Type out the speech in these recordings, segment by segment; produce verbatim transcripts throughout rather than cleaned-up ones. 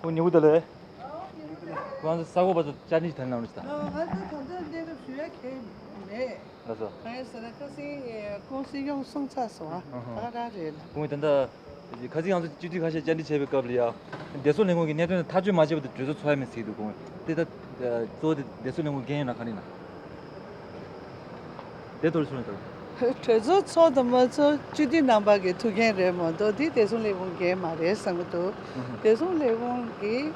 ཁོང་ཉེ་བོ་དེ་ལས། ཁོང་ཚོ་ས་གོ་བ་ཚོ་བཅར་འདྲི་ཞིག་ད་ནང་ལ་ཞིག་ད། ང་ཚོ་ད་ལྟ་གནས་སྐབས་ཞུ་ཡ་གང་ཡང་མེད། ལགས་སོ། གང་ཡིན་ཟེར་ན་ཁ་སང་ཁོང་སྲིད་སྐྱོང་གསུངས་ཚར་སོང་ཨ། ཨ་ཧ། ད་ག་རང་རེད་ལ། ཁོང་ད་ལྟ་ཁ་སང་ང་ཚོ་སྤྱི་འཐུས་ཁ་ཤས་བཅར་འདྲི་བྱས་པའི་སྐབས་ལ་ཡ། བདེ་སྲུང་ལས་ཁུངས་ཀྱི་གནད་དོན་ཐག་གཅོད་མ་བྱས་བར་དུ་གྲོས་ཚོགས་ཚོགས་ཡ་མེད་ཟེར་འདུག་ཁོང་དེ་ད་གཙོ་བོ་དེ་བདེ་སྲུང་ལས་ཁུངས་འགན་ཡོད་ན་ག་རེ་ན། དེ་ཐོག་ལ་གསུངས་ཡོད་དམ། གྲོས་ཚོགས་ཚོགས་དང་མ་ཚོགས་སྤྱི་འཐུས་རྣམ་པ་གི་ཐུགས་འགན་རེད་མ་གཏོགས་འདི་བདེ་སྲུང་ལས་ཁུངས་འགན་མ་རེད་བསམ་གྱི་འདུག་ཨུ་ཧུ། བདེ་སྲུང་ལས་ཁུངས་ཀྱིས་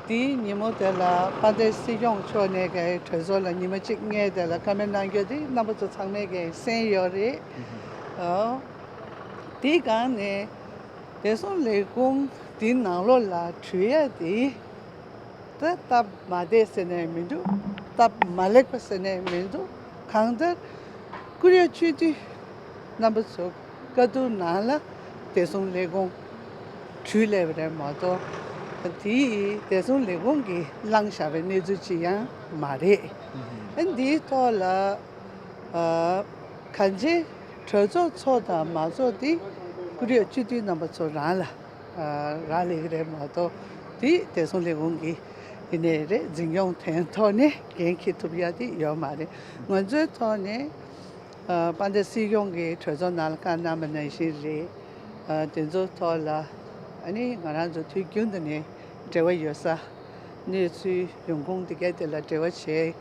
འདིའི་ཉིན་མོ་དེ་ལ་དཔལ་ལྡན་སྲིད་སྐྱོང་མཆོག་ནས་ཀྱི་གྲོས་ཚོགས་ལ་ཉི་མ་གཅིག་སྔས་དེ་ལ་བཀའ་མོལ་གནང་རྒྱུ་དེ་རྣམ་པ་ཚོ་ཚང་མས་ཀྱི་གསན་ཡོད་རེད། ཨུ་ཧུ། ཨོ། དེའི་སྒང་ནས་བདེ་སྲུང་ལས་ཁུངས་འདིའི་ནང་ལོགས་ལ་གྲོས་ཡ་དེ། ད་སྟབས་མ་བདེ་ཟེར་ནས་མི་འདུག་སྟབས་མ་ལེགས་པ་ཟེར་ནས་མི་འདུག་གང་ལྟར་བཀུར་འོས་སྤྱི་འཐུས་རྣམ་པ་ཚོ་བཀའ་བསྡུར་ནང་ལ་བདེ་སྲུང་ལས་ཁུངས་གྲོས་སླེབས་པ་རེད་མ་གཏོགས། དེ་བདེ་སྲུང་ལས་ཁུངས་ཀྱིས་བླངས་བཞག་པའི་གནས་ཚུལ་ཅིག་ཡང་མ་རེད། ཨ་འདིའི་ཐོག་ལ་ཨ་གང་ཅི་གྲོས་ཚོགས་ཚོགས་དང་མ་ཚོགས་དེ་བཀུར་འོས་སྤྱི་འཐུས་རྣམ་པ་ཚོ་རང་ལ། རག་ལས་ཀྱི་རེད་མ་གཏོགས་དེ་བདེ་སྲུང་ལས་ཁུངས་ཀྱི་ཡིན་ནའི་རེད། འཛིན་སྐྱོང་དོན་ཐོག་ནས་འགན་འཁྱེར་ཐུབ་ཡ་དེ་ཡོད་མ་རེད། ང་ཚོའི་ཐོག་ནས་དཔལ་ལྡན་སྲིད་སྐྱོང་གིས་གྲོས་ཚོགས་ནང་ལ་བཀའ་གནང་བ་ནང་བཞིན་རེད། དེ་ཚོའི་ཐོག་ལ་ཨ་ནི་ང་རང་ཚོ་དུས་རྒྱུན་དུ་ནས་འབྲེལ་བ་ཡོད་ས་གནས་ཚུལ་ཡོང་ཁུངས་དེ་གའི་དེ་ལ་འབྲེལ་བ་བྱེད་བྱེད་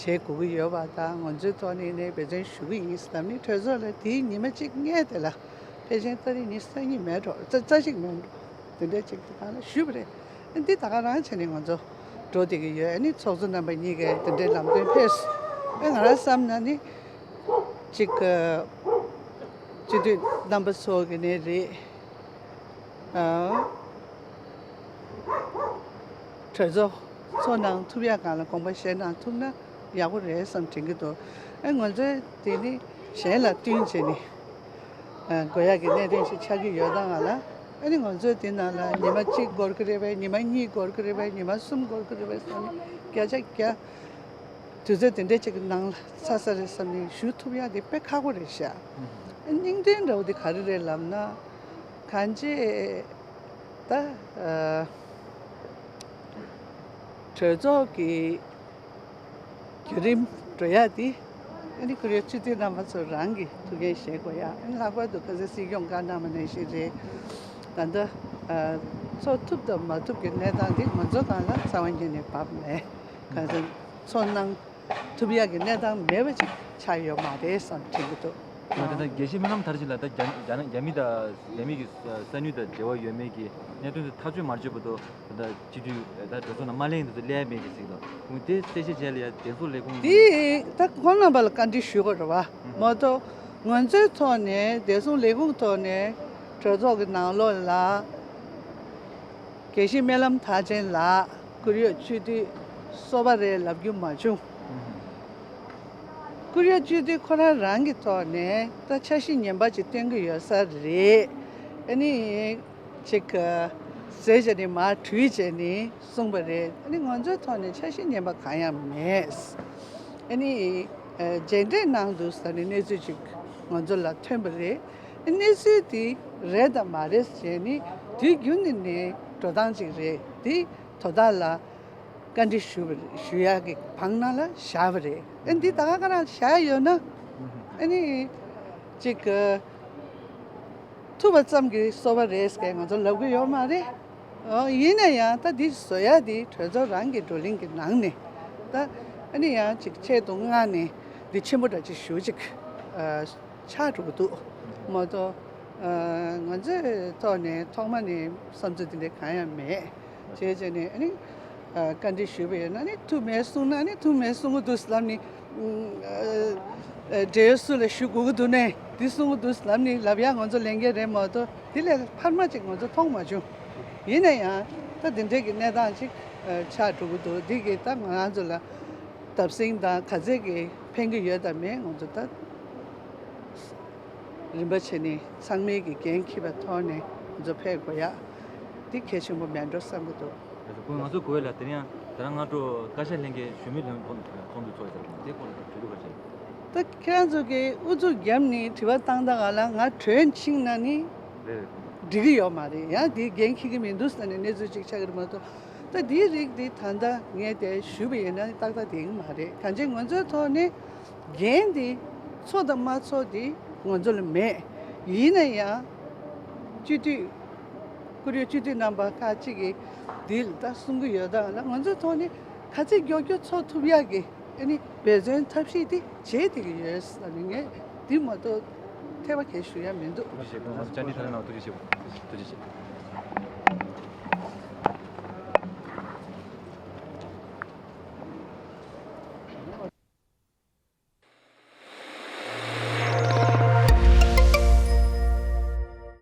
དགོས་ཀྱི་ཡོད་པ་དང་། ང་ཚོའི་ཐོག་ནས་ནས་འབད་བརྩོན་ཞུ་གི་ཡིན་ཟེར་ནས་གྲོས་ཚོགས་ལ་དེའི་ཉི་མ་གཅིག་སྔས་དེ་ལ། ཕལ་ཆེར་ཏ་རིག་ཉི་ཤུ་རྩ་གཉིས་མེད་འགྲོ། རྩ་རྩ་གཅིག་མེད་འགྲོ། དེ་འདྲའི་ཅིག་དེ་གང་ལ་ཞུས་པ་རེད། ཨ་འདི་ད་ག་རང་བྱས་ནས་ང་ཚོ་འགྲོ་བསྡད་ཀྱི་ཡོད། ཨ་ནི་ཚོགས་གཙོ་རྣམ་པ་གཉིས་ཀས་དེ་འདྲའི་ལམ་སྟོན་ཕེབས། ཨ་ང་རང་བསམ་ན་ནི་ཅིག་སྤྱི་འཐུས་རྣམ་པ་ཚོ་གི་ནས་རེད། ཨ་གྲོས་ཚོགས་ཚོགས་གནང་ཐུབ་ཡ་སྒང་ལ་དགོངས་པ་བཞེས་གནང་ཐུབ་ན་ཡག་པོ་རེད་བསམ་དྲན་གྱི་འདུག་ཨ་ང་ཚོས་དེ་ནི་གཞན་ལ་བསྟུན་བྱས་ནས་ཨ་དགོས་ཡ་གི་གནད་དོན་ཞིག་ཆགས་ཀྱི་ཡོད་ད་ང་ལ། ཨ་ནི་ང་ཚོས་དེ་ནང་ལ་ཉི་མ་གཅིག་འགོར་གྱི་རེད་པས། ཉི་མ་གཉིས་འགོར་གྱི་རེད་པས། ཉི་མ་གསུམ་འགོར་གྱི་རེད་པས་བསམ་ནས་བརྒྱ་ཆ་བརྒྱ་དུས་ཚོད་དེ་འདྲ་ཅིག་གི་ནང་ལ་ཚར་ས་རེད་བསམ་ནས་ཞུ་ཐུབ་ཡ་དེ་དཔེ་ཁག་པོ་རེད་ཤག་ཨ་སྙིང་དོན་འདྲ་བོ་དེ་ག་རེ་རེད་ལབ་ན། གང་ཅི། ད་ཨ་གྲོས་ཚོགས་ཀྱི་བརྒྱུད་རིམ་འགྲོ་ཡ་དེ་ཨ་ནི་བཀུར་འོས་སྤྱི་འཐུས་རྣམ་པ་ཚོ་རང་གི་ཐུགས་འགན་བཞེས་དགོས་ཡ། ཨ་ནི་ལྷག་པར་དུ་ཁ་སང་སྲིད་སྐྱོང་བཀའ་གནང་བ་ནང་བཞིན་རེད། ད་ལྟ་ཨ་ཚོགས་ཐུབ་དང་མ་ཐུབ་ཀྱི་གནས་སྟངས་དེ་ང་ཚོ་སྒང་ལ་རྩ་བ་ཉིད་ནས་བབས་མེད། གང་ཟེར་ཚོགས་གནང་ཐུབ་ཡ་གི་གནས་སྟངས་མེད་པ་ཅིག་ཆགས་ཡོད་མ་རེད་བསམ་དྲན་གྱི་འདུག་ད་ལྟ་དགེ་བཤེས་སྨོན་ལམ་མཐར་ཕྱིན་ལགས་ད་རྒྱ་རྒྱ་རྒྱ་མི་དང་རྒྱ་མི་གི་ས་ས་ནུས་དང་འབྲེལ་བ་ཡོད་མེད་ཀྱི་གནད་དོན་དེ་ཐག་གཅོད་མ་བྱས་བར་དུ་ད་ལྟ་སྤྱི་འཐུས་ད་གྲོས་ཚོགས་ནང་མ་གླེང་དུས་སུ་སླེབས་མེད་ཀྱི་ཟིག་དང་། ཁོང་དེ་གསལ་བཤད་བྱས་ལ་ཡ་བདེ་སྲུང་ལས་ཁུངས་དེ་ད་ཁོང་རྣམ་པ་ལ་བཀའ་འདྲི་ཞུ་དགོས་རེད་བ། མ་གཏོགས་ང་ཚོའི་ཐོག་ནས་བདེ་སྲུང་ལས་ཁུངས་ཐོག་ནས་གྲོས་ཚོགས་ཀྱི་ནང་ལོགས་ལ་དགེ་བཤེས་སྨོན་ལམ་མཐར་ཕྱིན་ལགས་བཀུར་འོས་སྤྱི་འཐུས་སོ་པ་རེད་ལབ་རྒྱུ་མ་བྱུང་། བཀུར་འོས་སྤྱི་འཐུས་ཁོ་རང་རང་གི་ཐོག་ནས་ད་འཆར་གཞི་ངན་པ་ཅིག་སྟོན་གྱི་ཡོད་ས་རེད། ཨ་ནི་ཅིག་ཟེར་བྱས་ནས་མར་བྲུས་བྱས་ནས་གསུངས་པ་རེད། ཨ་ནི་ང་ཚོའི་ཐོག་ནས་འཆར་གཞི་ངན་པ་གང་ཡང་མེད། ཨ་ནི་མཇལ་འཕྲད་གནང་འདུག་ཟེར་ནས་གནས་ཚུལ་ཅིག་ང་ཚོ་ལ་ཐོན་པ་རེད། གནས་ཚུལ་དེ་རེད་དང་མ་རེད་ཟེར་ནི་དུས་རྒྱུན་ནས་ནས་འགྲོ་སྟངས་ཅིག་རེད། དེ་དོ་བདག་ལ་བཀའ་འདྲི་ཞུ་བ་ཞུ་ཡག་གི་བང་ནང་ལ་བཞག་པ་རེད། ཨ་འདི་ད་ག་ག་རང་བཞག་ཡོད་ན་ཨ་ནི་ཅིག་ཐུབ་པ་ཙམ་གྱི་སོ་པ་རེད་ཟེར་ང་ཚོ་ལབ་གི་ཡོད་མ་རེད། ཨོ་ཡིན་ན་ཡང་ད་འདི་བཟོ་ཡག་འདི་གྲོས་ཚོགས་རང་གི་བགྲོ་གླེང་གི་ནང་ནས་ད་ཨ་ནི་ཡང་ཅིག་ཆེད་དུ་མངགས་ནས་འདི་ཆེན་པོ་འདྲ་ཅིག་ཞུ་ཅིག་ཨ། ཆགས་འགྲོ་གི་འདུག་མ་གཏོགས། ང་ཚོའི་ཐོག་ནས་ཐོག་མ་ནས་བསམ་ཚུལ་དེ་འདྲ་གང་ཡང་མེད། བྱས་བྱས་ནས་ཨ་ནི་བཀའ་འདྲི་ཞུས་པ་ཡིན་ན་ནི་ཐུབ་མེད་གསུངས་ན་ནི་ཐུབ་མེད་གསུང་གི་འདུག་ལབ་ནས། འབྲེལ་ཡོད་སུ་ལ་ཞུ་དགོས་ཀྱི་འདུག་ནས་འདི་གསུང་གི་འདུག་ལབ་ནས་ལབ་ཡག་ང་ཚོ་ལས་འགན་རེད་མ་གཏོགས་དེ་ལས་འཕར་མ་ཅིག་ང་ཚོ་མཐོང་མ་བྱུང་། ཡིན་ན་ཡང་ད་འདི་འདྲའི་གི་གནས་སྟངས་ཅིག་ཆགས་འགྲོ་གི་འདུག་འདི་གི་ད་ང་རང་ཚོ་ལ་བརྡབ་གསིག་དང་ག་ཚད་ཀྱི་ཕན་གྱི་ཡོད་དམ་མེད་ང་ཚོ་ད། རིམ་པ་བྱས་ནས་ཚང་མས་ཀྱི་འགན་འཁྱེར་བའི་ཐོག་ནས་ང་ཚོ་ཕེབས་དགོས་ཡག་འདི་གལ་ཆེན་པོ་མེད་འགྲོ་བསམ་གྱི་འདུག་ཁོང་ང་ཚོ་གོ་བས་ལ་དེ་རིང་ཡང་ད་རང་སྔ་དྲོ་བཀའ་ཤག་ལྷན་རྒྱས་ཞུ་མི་ལྷན་ཚོགས་འདུ་ཚོགས་ཡོད་དེ་སྐོར་ལ་གྲོས་བསྡུར་བ་བྱས། ད་ཁྱེད་རང་ཚོ་གིས་ཨུ་ཚུགས་བརྒྱབ་ནས་དྲི་བ་བཏང་ད་ག་ལ་ང་གྲོས་ཕྱིན་ན་ནི། རེད་རེད། འགྲིག་གི་ཡོད་མ་རེད། ཡང་དེ་འགན་འཁྱེར་གྱི་མི་འདུག་ཟེར་ནས་གནས་ཚུལ་ཅིག་ཆགས་ཀྱི་རེད་མ་གཏོགས། ད་དེའི་རིགས་དེ་ད་ལྟ་ངས་དེ་ཞུས་པ་ཡིན་ན་ཏག་ཏག་དེ་ཡིན་མ་རེད། གང་ཅི་ང་ཚོའི་ཐོག་ནས་འགན་དེ་ཚོགས་དང་མ་ཚོགས་དེ་ང་ཚོ་ལ་མེད། ཡིན་ན་ཡང་སྤྱི་འཐུས་བཀུར་འོས་སྤྱི་འཐུས་རྣམ་པ་ཁག་ཅིག་གིས་འདི་ལ་ད་གསུང་གི་ཡོད་ད་ལ། ང་ཚོའི་ཐོག་ནས་ག་ཚོད་མགྱོགས་མགྱོགས་ཚོགས་ཐུབ་ཡག་གི་ཨ་ནི་འབད་བརྩོན་ཐབས་ཤེས་དེ་བྱེད་བསྡད་ཀྱི་ཡོད་ཟེར་ནས་ངས་འདི་མ་གཏོགས་ཐེ་བ་གས་ཞུ་ཡ་མི་འདུག་ཐུགས་རྗེ་ཆེ། བཀྲ་ཤིས་ལྷ་ལགས་ཐུགས་རྗེ་ཆེ། ཐུགས་རྗེ་ཆེ།